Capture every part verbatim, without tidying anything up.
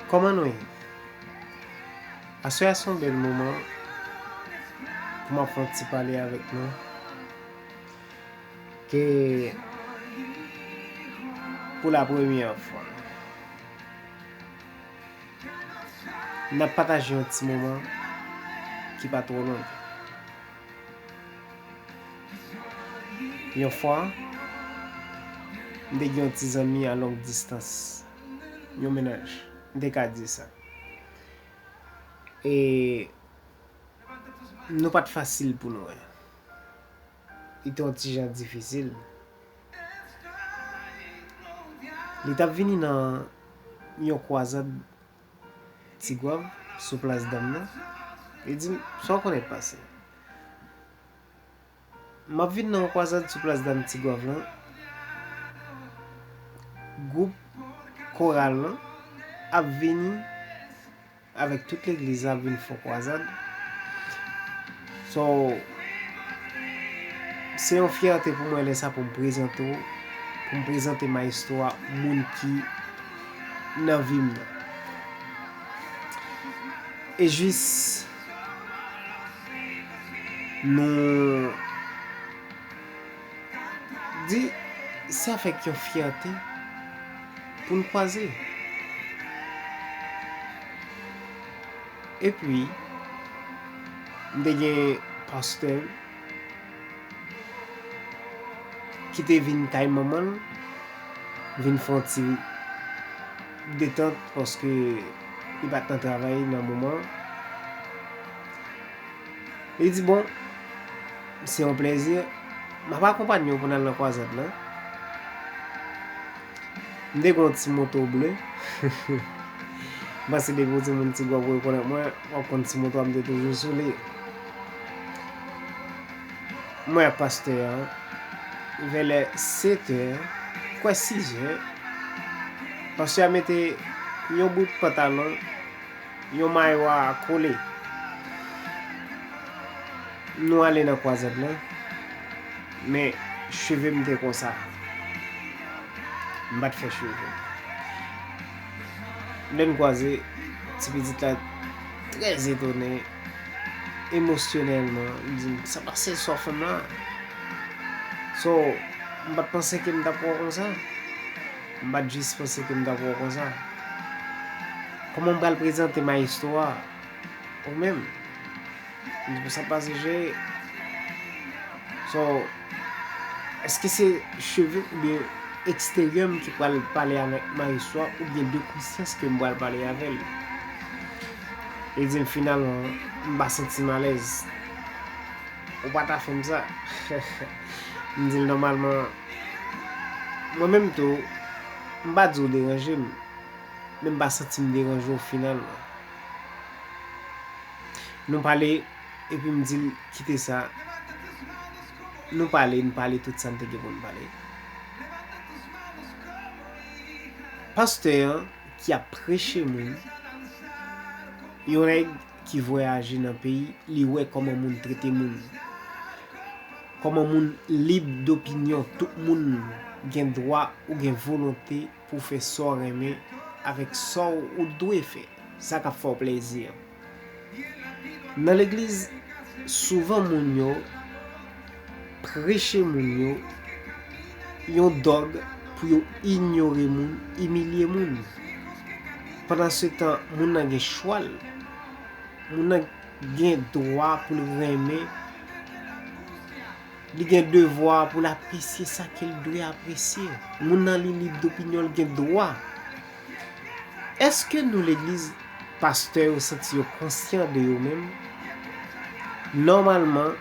Kòman nou ye? Aswè a se yon bèl moman pou m ap fè yon ti pale avèk nou. Ke pou la premyè fwa, n ap pataje yon ti moman ki pa twò long. Yon fwa, m te gen yon ti zanmi a long distans, yon mennaj, m te ka di sa. E nou pa t fasil pou n wè. Li te yon ti jan difisil. Li t ap vini nan yon kwazad Tigwav sou plas Dam nan. Li di m, "Sa w konnen k pase?" M ap vin nan yon kwazad sou plas Dam Tigwav lan. Gwoup koral lan ap vini avèk tout legliz la ap vin fè yon kwazad. So, se yon fyète pou mwen lè sa pou m prezante w, pou m prezante Mayestwo a, moun ki nan vi m nan. E jis nou di, se avèk yon fyète pou n kwaze. Epi, m te gen pastè ki te vin kay manman l, vin fè yon ti detant paske li pa t nan travay nan moman an. Li di, "Bon, se yon plèzi, m ap akonpanye w pou n al nan kwazad lan." M te gen yon ti moto ble. M panse depi yon timoun Tigwav ou rekonèt mwen, w ap konn ti moto a m te toujou sou li. Mwen ak pastè a, vè lè setè, kwè sizè, pastè a mete yon bout pantalon, yon mayo a kole. Nou ale nan kwazad lan, men cheve m te konsa. M pa t fè cheve. Lè n kwaze, ti pitit la trè etone, emosyonèlman, li di m, "Sa pase sou fanm lan?" So, m pa t panse ke m t ap wè w konsa. M pa t jis panse ke m t ap wè w konsa. Kòman m pral prezante Mayestwo a ou menm? M di, "Bon, sa pase jere." So, èske se cheve oubyen eksteryè m ki pral pale avèk Mayestwo a oubyen de konsyans ke m pral pale avè l? Li di m, "Finalman, m pa santi m alèz." Ou pa ta fè m sa. M di l, "Nòmalman, mwen menm tou, m pa di w deranje m, men m pa santi m deranje w finalman." Nou pale, epi m di l, "Kite sa." Nou pale, n pale tout sa n te gen pou n pale. Pastè an ki ap preche moun, yon nèg ki vwayaje nan peyi, li wè kòman moun trete moun. Kòman moun lib dopinyon, tout moun gen dwa ou gen volonte pou w fè sa w renmen avèk sa w ou dwe fè, sa k ap fè w plezi an. Nan legliz, souvan moun yo preche moun yo yon dòg pou yo inyore moun, imilye moun. Pandansetan, moun nan gen chwa l, moun nan gen dwa pou l renmen, li gen devwa pou l apresye sa ke l dwe apresye. Moun nan li lib dopinyon, l gen dwa. Èske nou legliz, pastè yo santi yo konsyan de yo menm? Nòmalman,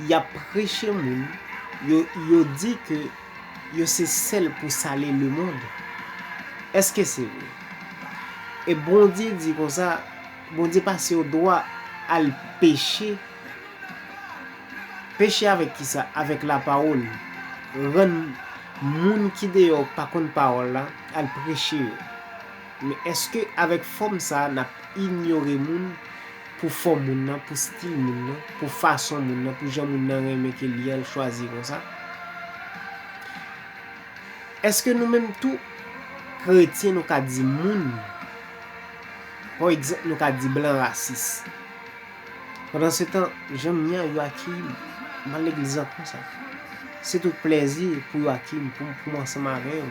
y ap preche moun, yo, yo di ke yo se sèl pou sale lemonn. Èske se vre? E Bondye di konsa, Bondye pase yo dwa al peche. Peche avèk kisa? Avèk lapawòl. Rann moun ki deyò pa konn pawòl la, al preche yo. Men èske avèk fòm sa a, n ap inyore moun pou fòm moun nan, pou stil moun nan, pou fason moun nan, pou jan moun nan renmen ke li an, l chwazi konsa? Èske nou menm tou, kretyen, nou ka di moun, Pa egzanp, nou ka di blan rasis. Pandansetan, jan m ye a, Yoakim, m al legliz la konsa. Se tout plèzi pou Yoakim, pou, pou m ansanm avè yo.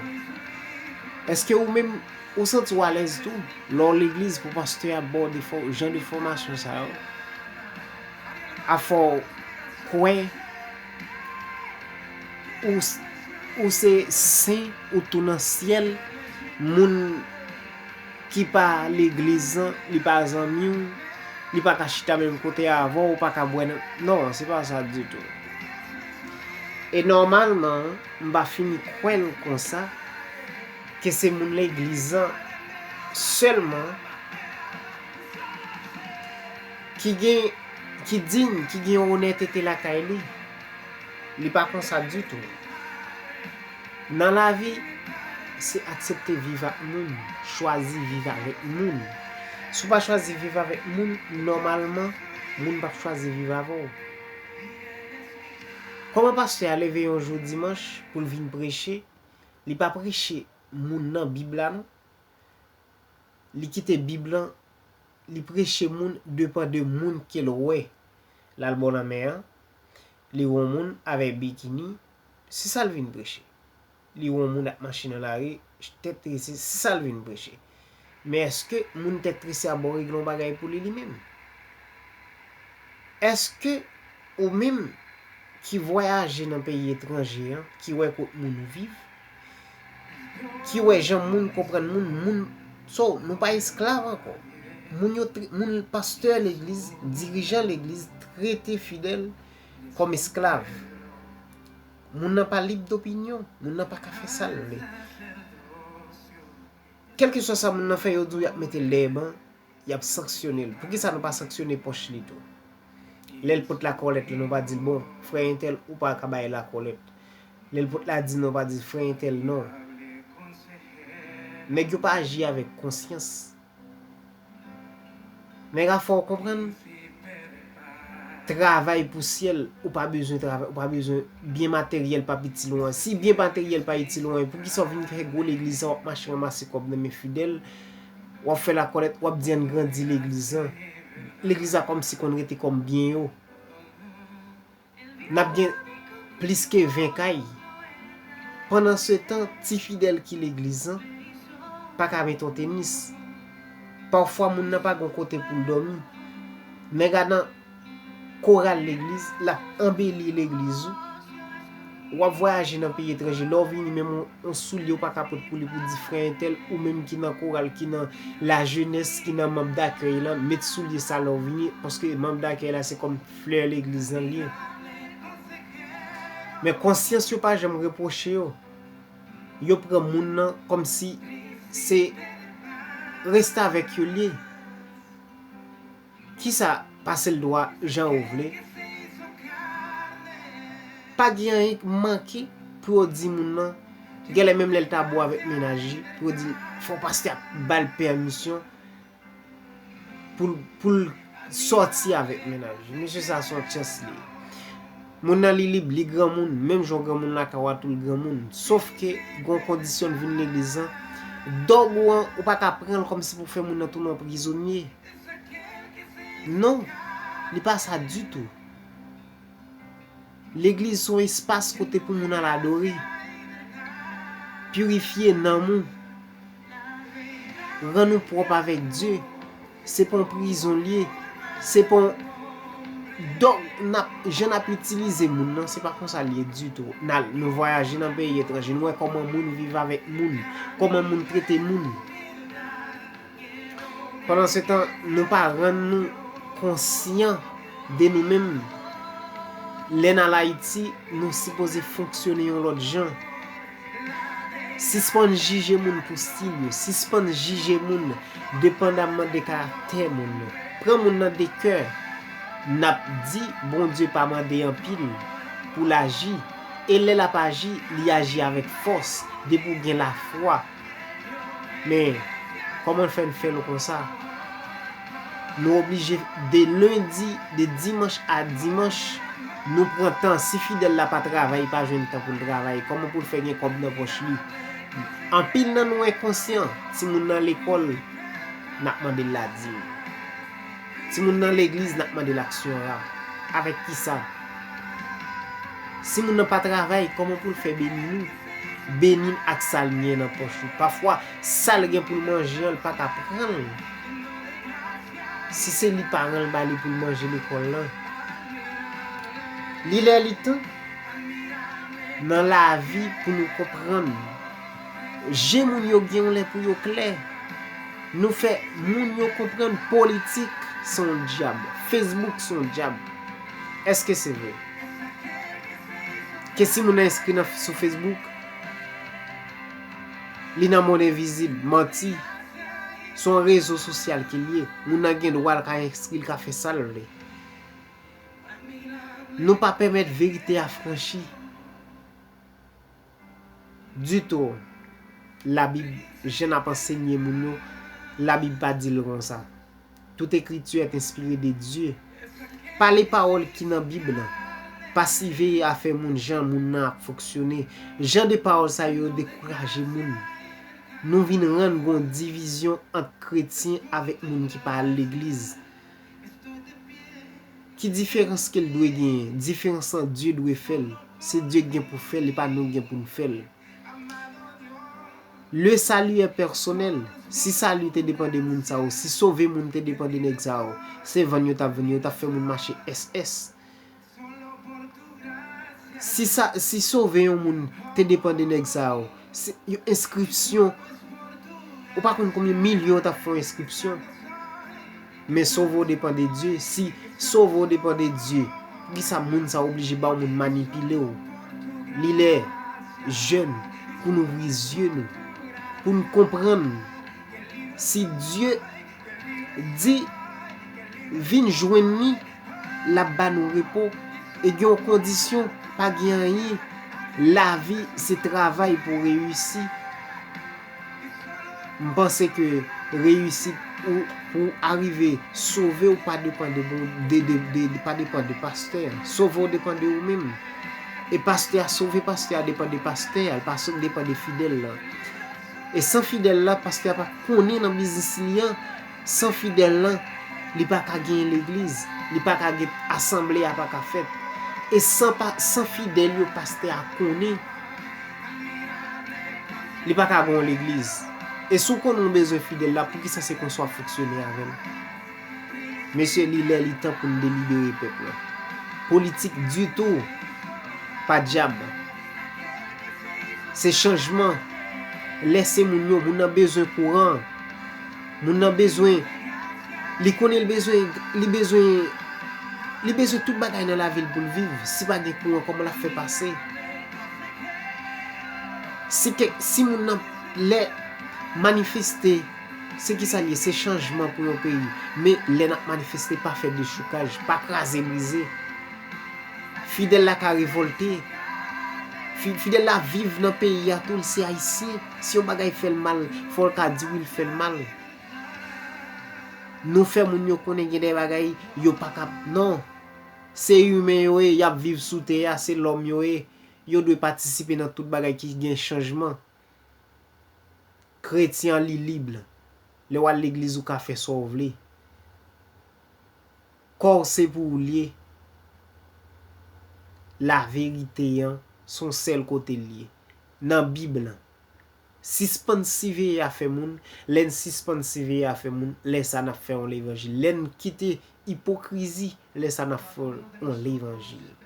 Èske ou menm, ou santi w alèz tou, lè w legliz pou pastè a ba w de fò-, jan de fòmasyon sa yo? Afè w kwè ou, s- ou se sen, ou tou nan syèl, moun ki pa legliz lan, li pa zanmi w, li pa ka chita menm kote avè w, ou pa ka bwè nan, non, se pa sa ditou. E nòmalman, m pa fini kwè l konsa, ke se moun legliz lan sèlman ki gen, ki diy, ki gen onètete lakay li. Li pa konsa ditou. Nan lavi, se aksepte viv ak moun, chwazi viv avèk moun. Si w pa chwazi viv avèk moun, nòmalman, moun p ap chwazi viv avè w. Kòman pastè a leve yon jou dimanch pou l vin preche, li pa preche moun nan Bib la non. Li kite Bib lan, li preche moun depann de moun ke l wè. L al bò lanmè an, li wè yon moun avèk bikini, se sa l vin preche. Li wè yon moun ap mache nan lari, tèt trese, se sa l vin preche. Men èske moun tèt trese a ba w regle yon bagay pou li, li menm? Èske ou menm ki vwayaje nan peyi etranje an, ki wè kot moun viv, ki wè jan moun konprann moun, moun, so, nou pa esklav ankò. Moun yo, tre- moun pastè legliz, dirijan legliz, trete fidèl kòm esklav. Moun nan pa lib dopinyon, moun nan pa ka fè sa l vle. Kèlkeswa sa moun nan fè, yo di w y ap mete l dèyè ban, y ap sanksyone l. Poukisa nou pa sanksyone pwòch li tou? Lè l pot lakòlèt la, nou pa di l, bon, frè entèl, ou pa ka bay lakòlèt. Lè l pot ladim, nou pa di frè entèl, non. Nèg yo pa aji avèk konsyans. Nèg a fè w konprann, travay pou syèl, ou pa bezwen travay, ou pa bezwen byen materyèl p ap itil ou an. Si byen materyèl pa itil ou an, poukisa w vin fè gwo legliz sa, w ap mache ranmase kòb nan men fidèl, w ap fè lakòlèt, w ap di ann grandi legliz lan. Legliz la kòmsi konn rete kòm byen yo. N ap gen plis ke ven kay. Pandansetan, ti fidèl ki legliz lan pa ka mete yon tenis. Pafwa, moun nan pa gen yon kote pou l dòmi. Nèg la nan koral legliz, l ap anbeli legliz ou. W ap vwayaje nan peyi etranje, lè w vini, menm yon, yon soulye w pa ka pot pou li, pou di frè entèl, ou menm ki nan koral, ki nan lajenès, ki nan manm dakèy lan, met soulye sa lè w vini, paske manm dakèy la se kòm flè legliz lan l ye. Men konsyans yo pa janm repwoche yo. Yo pran moun nan kòmsi se restavèk yo l ye. Kisa, pase l dwa jan ou vle? Pa gen anyen k manke pou yo di moun nan, genlè menm lè l ta bo avèk mennaj li, pou yo di l, fò pastè a ba l pèmisyon pou l, pou l sòti avèk mennaj li. Mesye, sa se yon tchans li ye. Moun nan li lib, li granmoun, menm jan w granmoun lakay w a tou l granmoun. Sof ke gen yon kondisyon l vin legliz lan, dòg ou an, ou pa ka pran l kòmsi pou fè moun nan tounen yon prizonye. Non, li pa sa ditou. Legliz se yon espas kote pou moun al adore, pirifye nanm ou, rann ou pwòp avèk Dye. Se pa yon prizon l ye. Se pa yon dòg n ap, jan n ap itilize moun nan, se pa konsa l ye ditou. N al, nou vwayaje nan peyi etranje, nou wè kòman moun viv avèk moun, kòman moun trete moun. Pandansetan, nou pa rann nou konsyan de nou menm. Lè n al Ayiti, nou sipoze fonksyone yon lòt jan. Sispann jije moun pou stil yo, sispann jije moun depandamman de karaktè moun nan. Pran moun nan de kè. N ap di Bondye pa mande anpil pou l aji, e lè l ap aji, li aji avèk fòs, depi w gen lafwa. Men, kòman l fè n fè l konsa? Nou oblije de lendi, de dimanch a dimanch, nou pran tan. Si fidèl la pa travay, li pa jwenn tan pou l travay, kòman pou l fè gen kòb nan pòch li? Anpil nan nou enkonsyan, timoun nan lekòl, n ap mande l ladim. Timoun nan legliz, n ap mande l aksyon rap. Avèk kisa? Si moun nan pa travay, kòman pou l fè beni nou? Beni n ak sa l gen nan pòch li. Pafwa, sa l gen pou l manje an, l pa ka pran l. Si se li paran l ba li pou l manje lekòl lan, li lè li tan nan lavi pou nou konprann. Je moun yo gen yon lè pou yo klè. Nou fè moun yo konprann politik se yon dyab, Facebook se yon dyab. Èske se vre? Ke si moun nan enskri nan, sou Facebook, li nan mond envizib, manti. Se yon rezo sosyal ke l ye. Moun nan gen dwa, l ka enskri, l ka fè sa l vle. Nou pa pèmèt verite a franchi ditou. Labib, jan n ap ansenye moun yo, Labib pa di l konsa. Toute écriture est inspirée de Dieu. Pale pawòl ki nan Bib lan. Pa siveye afè moun, jan moun nan ap fonksyone. Jan de pawòl sa yo dekouraje moun. Nou vin rann gon divizyon ant kretyen avèk moun ki pa al legliz. Ki diferans ke l dwe genyen? Diferans lan, Dye dwe fè l. Se Dye k gen pou fè l, e pa nou k gen pou n fè l. Le salut est personnel. Si sali te depann de moun sa yo, si sove moun te depann de nèg sa yo, se vann yo t ap vann, yo t ap fè moun mache S S. Si sa, si sove yon moun te depann de nèg sa yo, se yon enskripsyon, ou pa konn konbyen milyon yo t ap fè yon enskripsyon. Men sove w depann de Dye. Si sove w depann de Dye, poukisa moun sa oblije ba w moun manipile w? Li lè, jèn, pou n ouvri zye nou, pou n konprann. Si Dye di, vin jwenn li, l ap ba nou repo. E gen yon kondisyon, pa gen anyen. Lavi se travay pou reyisi. M panse ke reyisit ou pou w arive sove w pa depann de, bon, de, de, de, de, pa depann de pastè. Sove w depann de ou menm. E pastè a, sove pastè a depann de pastè a, l pa so-, depann de fidèl lan. E san fidèl la, pastè a pa konnen nan biznis li an, san fidèl lan, li pa ka genyen legliz, li pa ka gen, asanble a pa ka fèt. E san pa, san fidèl yo, pastè a konnen, li pa ka gen yon legliz. E si w konnen w bezwen fidèl la, poukisa se konsa w ap fonksyone avè l? Mesye, li lè li tan pou n delibere pèp lan. Politik ditou pa dyab. Se chanjman. Lèse moun yo, moun nan bezwen kouran. Moun nan bezwen, li konnen li bezwen, li bezwen, li bezwen tout bagay nan lavi l pou l viv. Si pa gen kouran, kòman l ap fè pase? Si kèk, si moun nan lè manifeste, se kisa l ye? Se chanjman pou yon peyi. Men lè n ap manifeste, pa fè dechoukaj, pa kraze brize. Fidèl la ka revòlte. Fi-, fidèl la viv nan peyi a tou, l se ayisyen. Si yon bagay fè l mal, fò l ka di wi l fè l mal. Nou fè moun yo konnen gen de bagay yo pa ka, non. Se imen yo ye, y ap viv sou tè a, se lòm yo ye. Yo dwe patisipe nan tout bagay ki gen chanjman. Kretyen an li lib. Lè w al legliz ou ka fè sa w vle. Kò w se pou ou l ye. Laverite an se yon sèl kote l ye. Nan Bib lan. Sispann siveye afè moun. Lè n sispann siveye afè moun, lè sa n ap fè yon levanjil. Lè n kite ipokrizi, lè sa n ap fè yon levanjil.